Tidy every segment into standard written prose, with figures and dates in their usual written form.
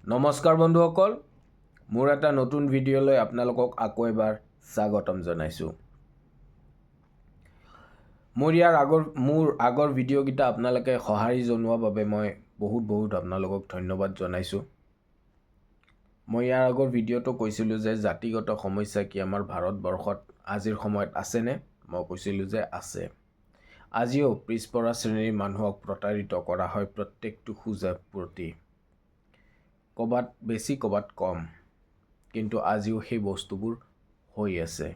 নমস্কাৰ বন্ধুসকল, মোৰ এটা নতুন ভিডিঅ'লৈ আপোনালোকক আকৌ এবাৰ স্বাগতম জনাইছোঁ। মোৰ ইয়াৰ আগৰ ভিডিঅ'কেইটা আপোনালোকে সঁহাৰি জনোৱাৰ বাবে মই বহুত বহুত আপোনালোকক ধন্যবাদ জনাইছোঁ। মই ইয়াৰ আগৰ ভিডিঅ'টো কৈছিলোঁ যে জাতিগত সমস্যা কি আমাৰ ভাৰতবৰ্ষত আজিৰ সময়ত আছেনে? মই কৈছিলোঁ যে আছে। আজিও পিছপৰা শ্ৰেণীৰ মানুহক প্ৰতাৰিত কৰা হয় প্ৰত্যেকটো খোজৰ প্ৰতি, ক'ৰবাত বেছি, ক'ৰবাত কম, কিন্তু আজিও সেই বস্তুবোৰ হৈ আছে।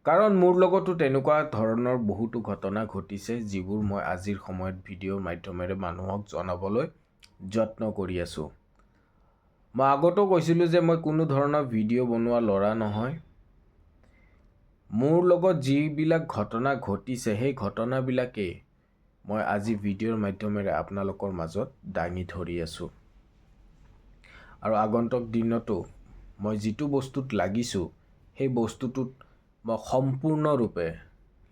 কাৰণ মোৰ লগতো তেনেকুৱা ধৰণৰ বহুতো ঘটনা ঘটিছে, যিবোৰ মই আজিৰ সময়ত ভিডিঅ'ৰ মাধ্যমেৰে মানুহক জনাবলৈ যত্ন কৰি আছোঁ। মই আগতেও কৈছিলোঁ যে মই কোনো ধৰণৰ ভিডিঅ' বনোৱা ল'ৰা নহয়। মোৰ লগত যিবিলাক ঘটনা ঘটিছে, সেই ঘটনাবিলাকেই মই আজি ভিডিঅ'ৰ মাধ্যমেৰে আপোনালোকৰ মাজত দাঙি ধৰি আছোঁ। আৰু আগন্তুক দিনতো মই যিটো বস্তুত লাগিছোঁ, সেই বস্তুটোত মই সম্পূৰ্ণৰূপে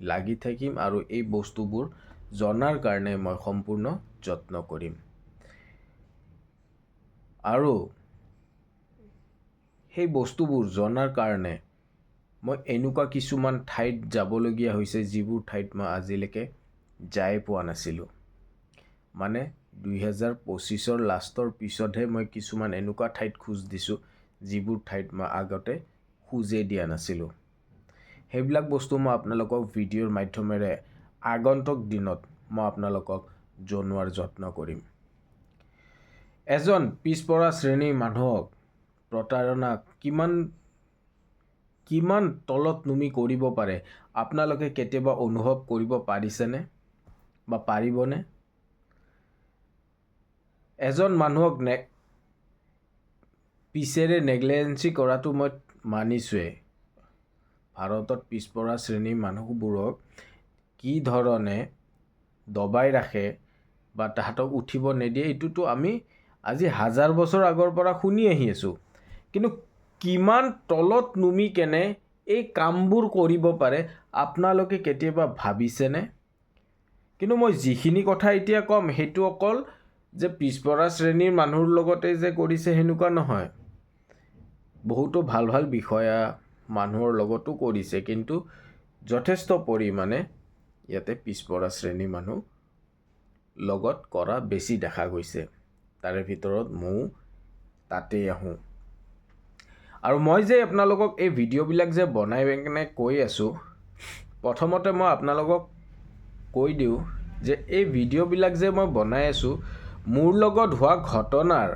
লাগি থাকিম আৰু এই বস্তুবোৰ জনাৰ কাৰণে মই সম্পূৰ্ণ যত্ন কৰিম। আৰু সেই বস্তুবোৰ জনাৰ কাৰণে মই এনেকুৱা কিছুমান ঠাইত যাবলগীয়া হৈছে, যিবোৰ ঠাইত মই আজিলৈকে যাই পোৱা নাছিলোঁ। মানে 2025ৰ লাষ্টৰ পিছতহে মই কিছুমান এনেকুৱা ঠাইত খোজ দিছোঁ, যিবোৰ ঠাইত মই আগতে খোজেই দিয়া নাছিলোঁ। সেইবিলাক বস্তু মই আপোনালোকক ভিডিঅ'ৰ মাধ্যমেৰে আগন্তুক দিনত মই আপোনালোকক জনোৱাৰ যত্ন কৰিম। এজন পিছপৰা শ্ৰেণীৰ মানুহক প্ৰতাৰণা কিমান কিমান তলত নুমি কৰিব পাৰে, আপোনালোকে কেতিয়াবা অনুভৱ কৰিব পাৰিছেনে বা পাৰিবনে? এজন মানুহক পিছেৰে নেগলেঞ্চি কৰাটো মই মানিছোঁৱেই। ভাৰতত পিছপৰা শ্ৰেণীৰ মানুহবোৰক কি ধৰণে দবাই ৰাখে বা তাহাঁতক উঠিব নিদিয়ে, এইটোতো আমি আজি হাজাৰ বছৰ আগৰ পৰা শুনি আহি আছোঁ। কিন্তু কিমান তলত নুমি কেনে এই কামবোৰ কৰিব পাৰে, আপোনালোকে কেতিয়াবা ভাবিছেনে? কিন্তু মই যিখিনি কথা এতিয়া ক'ম, সেইটো অকল যে পিছপৰা শ্ৰেণীৰ মানুহৰ লগতে যে কৰিছে সেনেকুৱা নহয়। বহুতো ভাল ভাল বিষয়া মানুহৰ লগতো কৰিছে, কিন্তু যথেষ্ট পৰিমাণে ইয়াতে পিছপৰা শ্ৰেণীৰ মানুহ লগত কৰা বেছি দেখা গৈছে। তাৰে ভিতৰত ময়ো তাতেই আহোঁ। আৰু মই যে আপোনালোকক এই ভিডিঅ'বিলাক যে বনাই কেনে কৈ আছোঁ, প্ৰথমতে মই আপোনালোকক কৈ দিওঁ যে এই ভিডিঅ'বিলাক যে মই বনাই আছোঁ, মোৰ লগত হোৱা ঘটনাৰ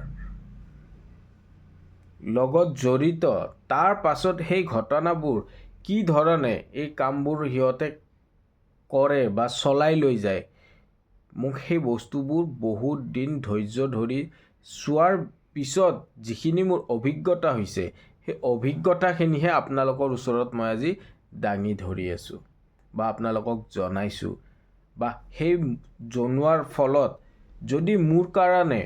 লগত জড়িত। তাৰ পাছত সেই ঘটনাবোৰ কি ধৰণে এই কামবোৰ সিহঁতে কৰে বা চলাই লৈ যায়, মোক সেই বস্তুবোৰ বহুত দিন ধৈৰ্য ধৰি চোৱাৰ পিছত যিখিনি মোৰ অভিজ্ঞতা হৈছে, সেই অভিজ্ঞতাখিনিহে আপোনালোকৰ ওচৰত মই আজি দাঙি ধৰি আছোঁ বা আপোনালোকক জনাইছোঁ। বা সেই জনোৱাৰ ফলত যদি মোৰ কাৰণে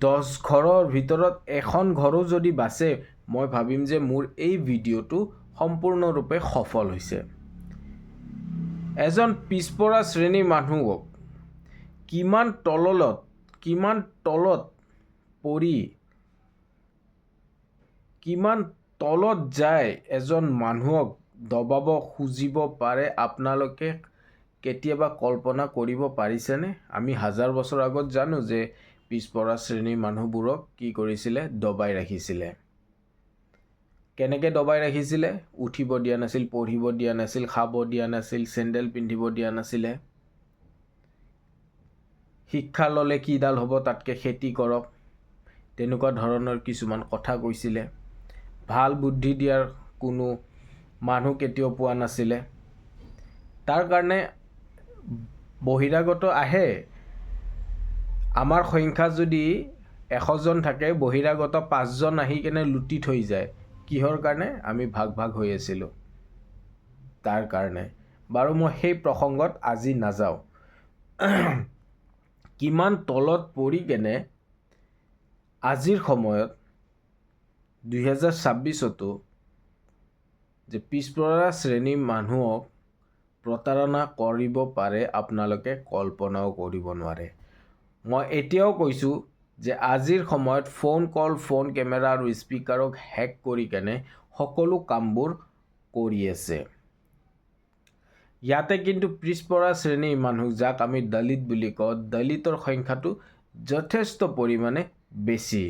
10 ঘৰৰ ভিতৰত এখন ঘৰো যদি বাচে, মই ভাবিম যে মোৰ এই ভিডিঅ'টো সম্পূৰ্ণৰূপে সফল হৈছে। এজন পিছপৰা শ্ৰেণীৰ মানুহক কিমান তলত পৰি, কিমান তলত যায় এজন মানুহক দবাব খুজিব পাৰে, আপোনালোকে কেতিয়াবা কল্পনা কৰিব পাৰিছেনে? আমি হাজাৰ বছৰ আগত জানো যে পিছপৰা শ্ৰেণীৰ মানুহবোৰক কি কৰিছিলে, দবাই ৰাখিছিলে। কেনেকৈ দবাই ৰাখিছিলে? উঠিব দিয়া নাছিল, পঢ়িব দিয়া নাছিল, খাব দিয়া নাছিল, চেণ্ডেল পিন্ধিব দিয়া নাছিলে। শিক্ষা ল'লে কিডাল হ'ব, তাতকৈ খেতি কৰক, তেনেকুৱা ধৰণৰ কিছুমান কথা কৈছিলে। ভাল বুদ্ধি দিয়াৰ কোনো মানুহ কেতিয়াও পোৱা নাছিলে। তাৰ কাৰণে বহিৰাগত আহে। আমাৰ সংখ্যা যদি 100জন থাকে, বহিৰাগত পাঁচজন আহি কেনে লুটি থৈ যায়। কিহৰ কাৰণে? আমি ভাগ ভাগ হৈ আছিলোঁ তাৰ কাৰণে। বাৰু, মই সেই প্ৰসংগত আজি নাযাওঁ। কিমান তলত পৰি কেনে আজিৰ সময়ত 2026তো যে পিছপৰা শ্ৰেণীৰ মানুহক প্ৰতাৰণা কৰিব পাৰে, আপোনালোকে কল্পনাও কৰিব নোৱাৰে। মই এতিয়াও কৈছোঁ যে আজিৰ সময়ত ফোন কল, ফোন কেমেৰা আৰু স্পীকাৰক হেক কৰি কেনে সকলো কামবোৰ কৰি আছে। ইয়াতে কিন্তু পিছপৰা শ্ৰেণীৰ মানুহ, যাক আমি দলিত বুলি কওঁ, দলিতৰ সংখ্যাটো যথেষ্ট পৰিমাণে বেছি।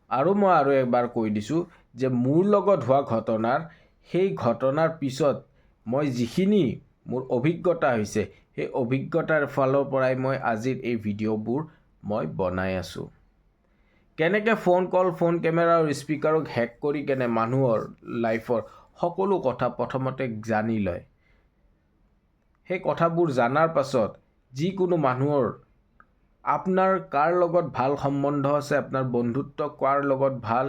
আৰু মই আৰু এবাৰ কৈ দিছোঁ যে মোৰ লগত হোৱা ঘটনাৰ, সেই ঘটনাৰ পিছত মই যিখিনি মোৰ অভিজ্ঞতা হৈছে, সেই অভিজ্ঞতাৰ ফালৰ পৰাই মই আজিৰ এই ভিডিঅ'বোৰ মই বনাই আছোঁ। কেনেকৈ ফোন কল, ফোন কেমেৰা আৰু স্পীকাৰক হেক কৰি কেনে মানুহৰ লাইফৰ সকলো কথা প্ৰথমতে জানি লয়। সেই কথাবোৰ জনাৰ পাছত যিকোনো মানুহৰ, আপোনাৰ কাৰ লগত ভাল সম্বন্ধ আছে, আপোনাৰ বন্ধুত্ব কাৰ লগত ভাল,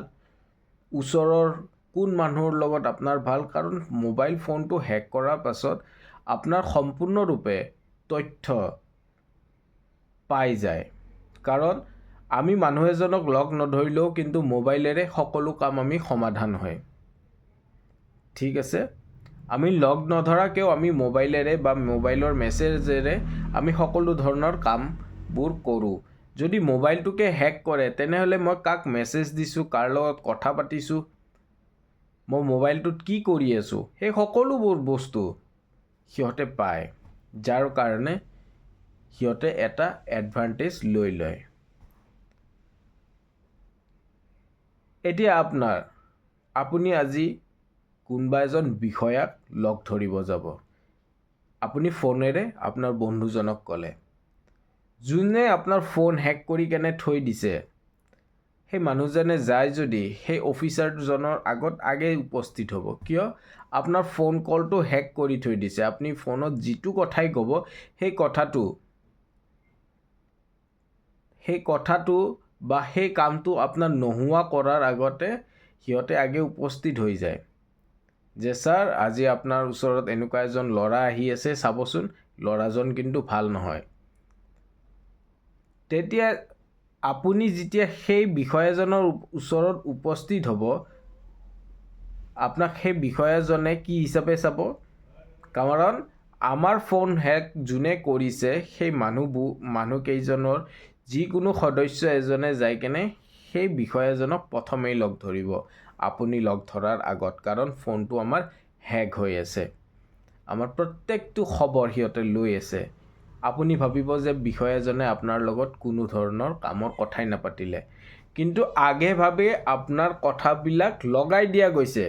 ওচৰৰ কোন মানুহৰ লগত আপোনাৰ ভাল, কাৰণ মোবাইল ফোনটো হেক কৰাৰ পাছত আপোনাৰ সম্পূৰ্ণৰূপে তথ্য পাই যায়। কাৰণ আমি মানুহ এজনক লগ নধৰিলেও কিন্তু মোবাইলেৰে সকলো কাম আমি সমাধান হয়। ঠিক আছে, আমি লগ নধৰাকৈও আমি মোবাইলেৰে বা মোবাইলৰ মেছেজেৰে আমি সকলো ধৰণৰ কামবোৰ কৰোঁ। যদি মোবাইলটোকে হেক কৰে, তেনেহ'লে মই কাক মেছেজ দিছোঁ, কাৰ লগত কথা পাতিছোঁ, মই মোবাইলটোত কি কৰি আছোঁ, সেই সকলোবোৰ বস্তু সিহঁতে পায়, যাৰ কাৰণে সিহঁতে এটা এডভান্টেজ লৈ লয়। এতিয়া আপুনি আজি কোনোবা এজন বিষয়াক লগ ধৰিব যাব, আপুনি ফোনেৰে আপোনাৰ বন্ধুজনক ক'লে, যোনে আপোনাৰ ফোন হেক কৰি কেনে থৈ দিছে, সেই মানুহজনে যায় যদি সেই অফিচাৰজনৰ আগত আগেই উপস্থিত হ'ব। কিয়? আপোনাৰ ফোন কলটো হেক কৰি থৈ দিছে। আপুনি ফোনত যিটো কথাই ক'ব, সেই কথাটো বা সেই কামটো আপোনাৰ নোহোৱা কৰাৰ আগতে সিহঁতে আগে উপস্থিত হৈ যায় যে ছাৰ, আজি আপোনাৰ ওচৰত এনেকুৱা এজন ল'ৰা আহি আছে, চাবচোন, ল'ৰাজন কিন্তু ভাল নহয়। তেতিয়া আপুনি যেতিয়া সেই বিষয়াজনৰ ওচৰত উপস্থিত হ'ব, আপোনাক সেই বিষয়াজনে কি হিচাপে চাব? কাৰণ আমাৰ ফোন হেক যোনে কৰিছে, সেই মানুহবোৰ, মানুহকেইজনৰ যিকোনো সদস্য এজনে যাই কেনে সেই বিষয়াজনক প্ৰথমেই লগ ধৰিব আপুনি লগ ধৰাৰ আগত, কাৰণ ফোনটো আমাৰ হেক হৈ আছে, আমাৰ প্ৰত্যেকটো খবৰ সিহঁতে লৈ আছে। আপুনি ভাবিব যে বিষয়াজনে আপোনাৰ লগত কোনো ধৰণৰ কামৰ কথাই নাপাতিলে, কিন্তু আগে ভাগে আপোনাৰ কথাবিলাক লগাই দিয়া গৈছে।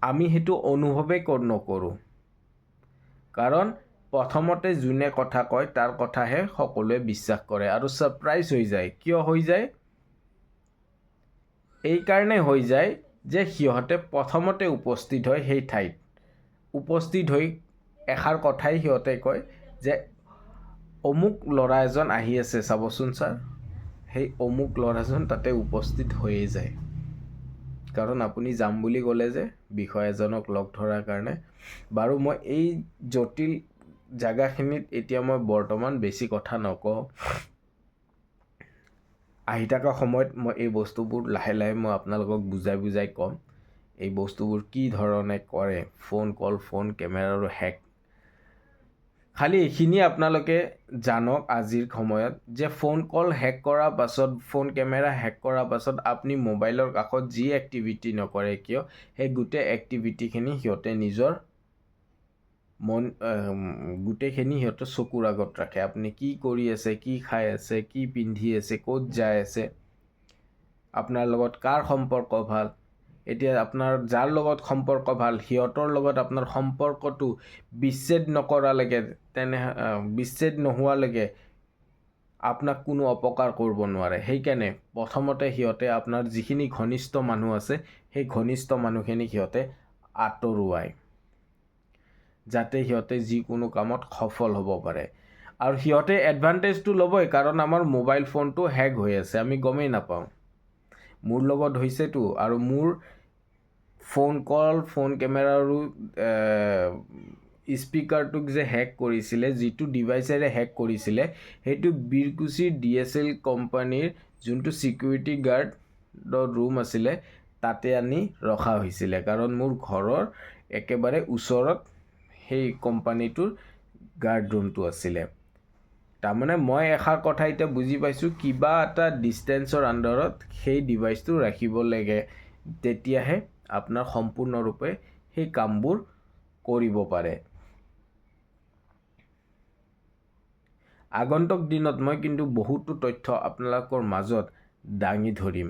আমি সেইটো অনুভৱেই নকৰোঁ, কাৰণ প্ৰথমতে যোনে কথা কয় তাৰ কথাহে সকলোৱে বিশ্বাস কৰে আৰু ছাৰপ্ৰাইজ হৈ যায়। কিয় হৈ যায়? এইকাৰণে হৈ যায় যে সিহঁতে প্ৰথমতে উপস্থিত হয় সেই ঠাইত, উপস্থিত হৈ এষাৰ কথাই সিহঁতে কয় যে অমুক ল'ৰা এজন আহি আছে, চাবচোন ছাৰ। সেই অমুক ল'ৰাজন তাতে উপস্থিত হৈয়ে যায়, কাৰণ আপুনি যাম বুলি ক'লে যে বিষয়াজনক লগ ধৰাৰ কাৰণে। বাৰু, মই এই জটিল জেগাখিনিত এতিয়া মই বৰ্তমান বেছি কথা নকওঁ। আহি থকা সময়ত মই এই বস্তুবোৰ লাহে লাহে মই আপোনালোকক বুজাই বুজাই ক'ম, এই বস্তুবোৰ কি ধৰণে কৰে, ফোন কল, ফোন কেমেৰাৰো হেক। খালি এইখিনি আপোনালোকে জানক আজিৰ সময়ত যে ফোন কল হেক কৰাৰ পাছত, ফোন কেমেৰা হেক কৰাৰ পাছত আপুনি মোবাইলৰ কাষত যি এক্টিভিটি নকৰে কিয়, সেই গোটেই এক্টিভিটিখিনি সিহঁতে নিজৰ মন, গোটেইখিনি সিহঁতে চকুৰ আগত ৰাখে। আপুনি কি কৰি আছে, কি খাই আছে, কি পিন্ধি আছে, ক'ত যাই আছে, আপোনাৰ লগত কাৰ সম্পৰ্ক ভাল। এতিয়া আপোনাৰ যাৰ লগত সম্পৰ্ক ভাল, সিহঁতৰ লগত আপোনাৰ সম্পৰ্কটো বিচ্ছেদ নকৰালৈকে, তেনে বিচ্ছেদ নোহোৱালৈকে আপোনাক কোনো অপকাৰ কৰিব নোৱাৰে। সেইকাৰণে প্ৰথমতে সিহঁতে আপোনাৰ যিখিনি ঘনিষ্ঠ মানুহ আছে, সেই ঘনিষ্ঠ মানুহখিনিক সিহঁতে আঁতৰোৱায়, যাতে সিহঁতে যিকোনো কামত সফল হ'ব পাৰে। আৰু সিহঁতে এডভান্টেজটো ল'বই, কাৰণ আমাৰ মোবাইল ফোনটো হেক হৈ আছে, আমি গমেই নাপাওঁ। মোৰ লগত হৈছেতো, আৰু মোৰ ফোন কল, ফোন কেমেৰাৰো স্পীকাৰটোক যে হেক কৰিছিলে, যিটো ডিভাইচেৰে হেক কৰিছিলে, সেইটো বীৰকুছিৰ ডিএছএল কোম্পানীৰ যোনটো ছিকিউৰিটি গাৰ্ডৰ ৰুম আছিলে, তাতে আনি ৰখা হৈছিলে, কাৰণ মোৰ ঘৰৰ একেবাৰে ওচৰত সেই কোম্পানীটোৰ গাৰ্ড ৰুমটো আছিলে। তাৰমানে মই এষাৰ কথা এতিয়া বুজি পাইছোঁ, কিবা এটা ডিষ্টেঞ্চৰ আণ্ডাৰত সেই ডিভাইচটো ৰাখিব লাগে, তেতিয়াহে আপোনাৰ সম্পূৰ্ণৰূপে সেই কামবোৰ কৰিব পাৰে। আগন্তুক দিনত মই কিন্তু বহুতো তথ্য আপোনালোকৰ মাজত দাঙি ধৰিম।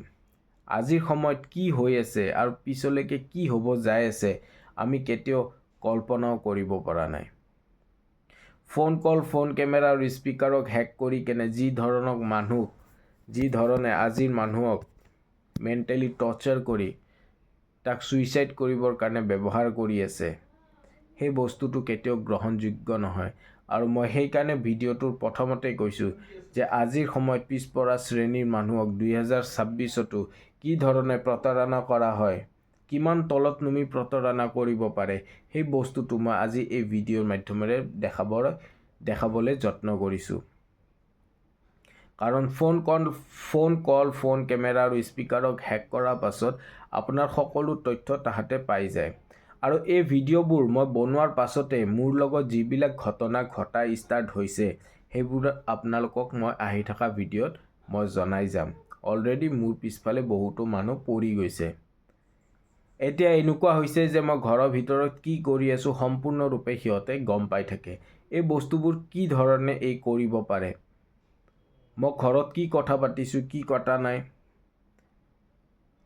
আজিৰ সময়ত কি হৈ আছে আৰু পিছলৈকে কি হ'ব যাই আছে আমি কেতিয়াও কল্পনাও কৰিব পৰা নাই। ফোন কল, ফোন কেমেৰা আৰু স্পীকাৰক হেক কৰি কেনে যি ধৰণে আজিৰ মানুহক মেণ্টেলি টৰ্চাৰ কৰি তাক ছুইচাইড কৰিবৰ কাৰণে ব্যৱহাৰ কৰি আছে, সেই বস্তুটো কেতিয়াও গ্ৰহণযোগ্য নহয়। আৰু মই সেইকাৰণে ভিডিঅ'টোৰ প্ৰথমতে কৈছোঁ যে আজিৰ সময়ত পিছপৰা শ্ৰেণীৰ মানুহক 2026তো কি ধৰণে প্ৰতাৰণা কৰা হয়, কিমান তলত নুমি প্ৰতাৰণা কৰিব পাৰে, সেই বস্তুটো মই আজি এই ভিডিঅ'ৰ মাধ্যমেৰে দেখাবলৈ যত্ন কৰিছোঁ। কাৰণ ফোন কল, ফোন কেমেৰা আৰু স্পীকাৰক হেক কৰাৰ পাছত আপোনাৰ সকলো তথ্য তাহাঁতে পাই যায়। আৰু এই ভিডিঅ'বোৰ মই বনোৱাৰ পাছতে মোৰ লগত যিবিলাক ঘটনা ঘটা ষ্টাৰ্ট হৈছে, সেইবোৰ আপোনালোকক মই আহি থকা ভিডিঅ'ত মই জনাই যাম। অলৰেডি মোৰ পিছফালে বহুতো মানুহ পৰি গৈছে। এতিয়া এনেকুৱা হৈছে যে মই ঘৰৰ ভিতৰত কি কৰি আছোঁ সম্পূৰ্ণৰূপে সিহঁতে গম পাই থাকে। এই বস্তুবোৰ কি ধৰণে এই কৰিব পাৰে, মই ঘৰত কি কথা পাতিছোঁ, কি কটা নাই,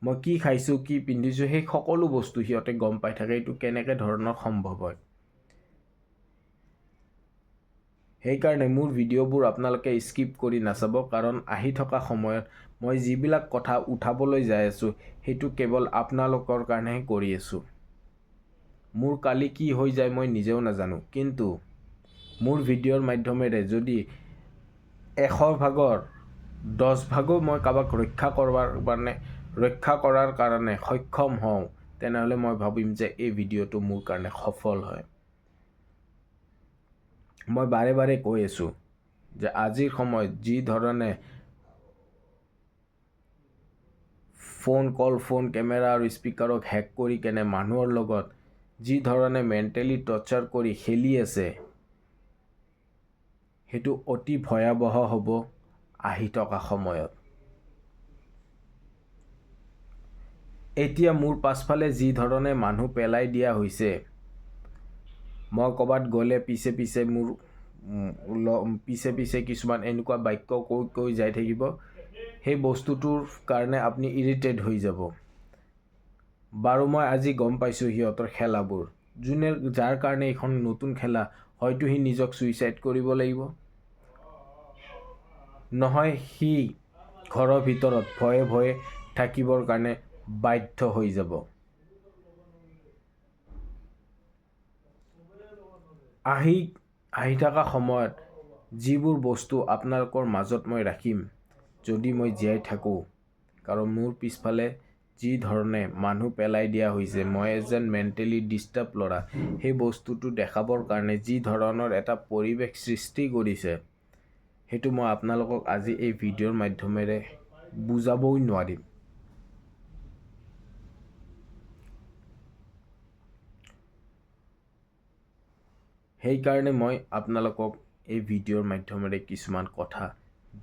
মই কি খাইছোঁ, কি পিন্ধিছোঁ, সেই সকলো বস্তু সিহঁতে গম পাই থাকে। এইটো কেনেকৈ ধৰণৰ সম্ভৱ হয়? সেইকাৰণে মোৰ ভিডিঅ'বোৰ আপোনালোকে স্কিপ কৰি নাচাব, কাৰণ আহি থকা সময়ত মই যিবিলাক কথা উঠাবলৈ যাই আছোঁ, সেইটো কেৱল আপোনালোকৰ কাৰণেহে কৰি আছোঁ। মোৰ কালি কি হৈ যায় মই নিজেও নাজানো, কিন্তু মোৰ ভিডিঅ'ৰ মাধ্যমেৰে যদি 100 ভাগৰ 10 ভাগো মই কাৰোবাক ৰক্ষা কৰাৰ কাৰণে সক্ষম হওঁ, তেনেহ'লে মই ভাবিম যে এই ভিডিঅ'টো মোৰ কাৰণে সফল হয়। মই বাৰে বাৰে কৈ আছোঁ যে আজিৰ সময়ত যি ধৰণে ফোন কল, ফোন কেমেৰা আৰু স্পীকাৰক হেক কৰি কেনে মানুহৰ লগত যি ধৰণে মেণ্টেলি টৰ্চাৰ কৰি খেলি আছে, সেইটো অতি ভয়াৱহ হ'ব আহি থকা সময়ত। এতিয়া মোৰ পাছফালে যি ধৰণে মানুহ পেলাই দিয়া হৈছে, মই ক'ৰবাত গ'লে পিছে পিছে মোৰ পিছে পিছে কিছুমান এনেকুৱা বাক্য কৈ কৈ যাই থাকিব, সেই বস্তুটোৰ কাৰণে আপুনি ইৰিটেট হৈ যাব। বাৰু, মই আজি গম পাইছোঁ সিহঁতৰ খেলাবোৰ, যোনে যাৰ কাৰণে এইখন নতুন খেলা, হয়তো সি নিজক ছুইচাইড কৰিব লাগিব, নহয় সি ঘৰৰ ভিতৰত ভয়ে ভয়ে থাকিবৰ কাৰণে বাধ্য হৈ যাব। আহি আহি থকা সময়ত যিবোৰ বস্তু আপোনালোকৰ মাজত মই ৰাখিম, যদি মই জীয়াই থাকোঁ, কাৰণ মোৰ পিছফালে যি ধৰণে মানুহ পেলাই দিয়া হৈছে, মই এজন মেণ্টেলি ডিষ্টাৰ্ব ল'ৰা, সেই বস্তুটো দেখাবৰ কাৰণে যি ধৰণৰ এটা পৰিৱেশ সৃষ্টি কৰিছে, সেইটো মই আপোনালোকক আজি এই ভিডিঅ'ৰ মাধ্যমেৰে বুজাবই নোৱাৰিম। সেইকাৰণে মই আপোনালোকক এই ভিডিঅ'ৰ মাধ্যমেৰে কিছুমান কথা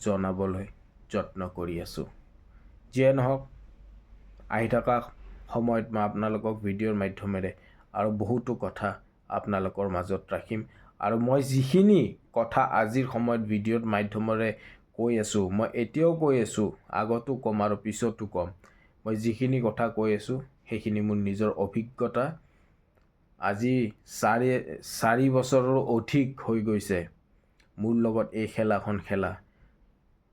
জনাবলৈ যত্ন কৰি আছোঁ। যিয়ে নহওক, আহি থকা সময়ত মই আপোনালোকক ভিডিঅ'ৰ মাধ্যমেৰে আৰু বহুতো কথা আপোনালোকৰ মাজত ৰাখিম। আৰু মই যিখিনি কথা আজিৰ সময়ত ভিডিঅ'ৰ মাধ্যমেৰে কৈ আছোঁ, মই এতিয়াও কৈ আছোঁ, আগতো ক'ম আৰু পিছতো ক'ম। মই যিখিনি কথা কৈ আছোঁ, সেইখিনি মোৰ নিজৰ অভিজ্ঞতা। আজি 4 বছৰৰো অধিক হৈ গৈছে মোৰ লগত এই খেলাখন খেলা।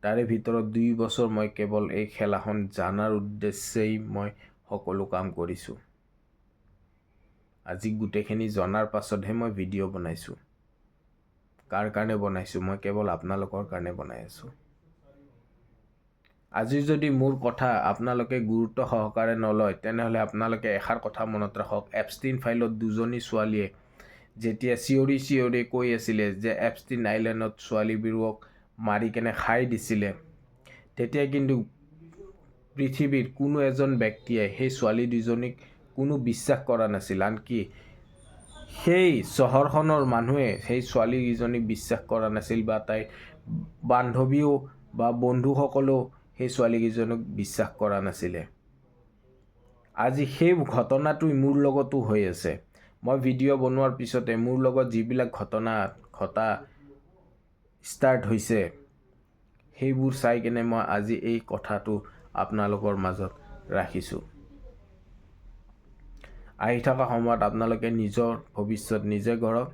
তাৰে ভিতৰত 2 বছৰ মই কেৱল এই খেলাখন জনাৰ উদ্দেশ্যেই মই সকলো কাম কৰিছোঁ। আজি গোটেইখিনি জনাৰ পাছতহে মই ভিডিঅ' বনাইছোঁ। কাৰ কাৰণে বনাইছোঁ? মই কেৱল আপোনালোকৰ কাৰণে বনাই আছোঁ। আজি যদি মোৰ কথা আপোনালোকে গুৰুত্ব সহকাৰে নলয়, তেনেহ'লে আপোনালোকে এষাৰ কথা মনত ৰাখক। এপষ্টিন ফাইলত দুজনী ছোৱালীয়ে যেতিয়া চিঞৰি চিঞৰি কৈ আছিলে যে এপষ্টিন আইলেণ্ডত ছোৱালীবোৰক মাৰি কেনে খাই দিছিলে, তেতিয়া কিন্তু পৃথিৱীৰ কোনো এজন ব্যক্তিয়ে সেই ছোৱালী দুজনীক কোনো বিশ্বাস কৰা নাছিল। আনকি সেই চহৰখনৰ মানুহে সেই ছোৱালীকেইজনীক বিশ্বাস কৰা নাছিল বা তাইৰ বান্ধৱীও বা বন্ধুসকলেও সেই ছোৱালীকেইজনীক বিশ্বাস কৰা নাছিলে। আজি সেই ঘটনাটোৱে মোৰ লগতো হৈ আছে। মই ভিডিঅ' বনোৱাৰ পিছতে মোৰ লগত যিবিলাক ঘটনা ঘটা ষ্টাৰ্ট হৈছে, সেইবোৰ চাই কেনে মই আজি এই কথাটো আপোনালোকৰ মাজত ৰাখিছোঁ। আহি থকা সময়ত আপোনালোকে নিজৰ ভৱিষ্যত নিজে গঢ়ক।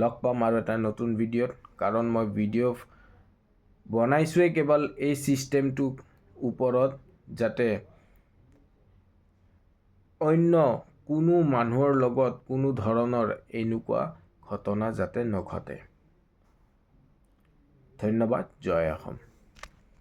লগ পাম আৰু এটা নতুন ভিডিঅ'ত, কাৰণ মই ভিডিঅ' বনাইছোঁৱেই কেৱল এই ছিষ্টেমটোৰ ওপৰত, যাতে অন্য কোনো মানুহৰ লগত কোনো ধৰণৰ এনেকুৱা ঘটনা যাতে নঘটে। ধন্যবাদ। জয় অসম।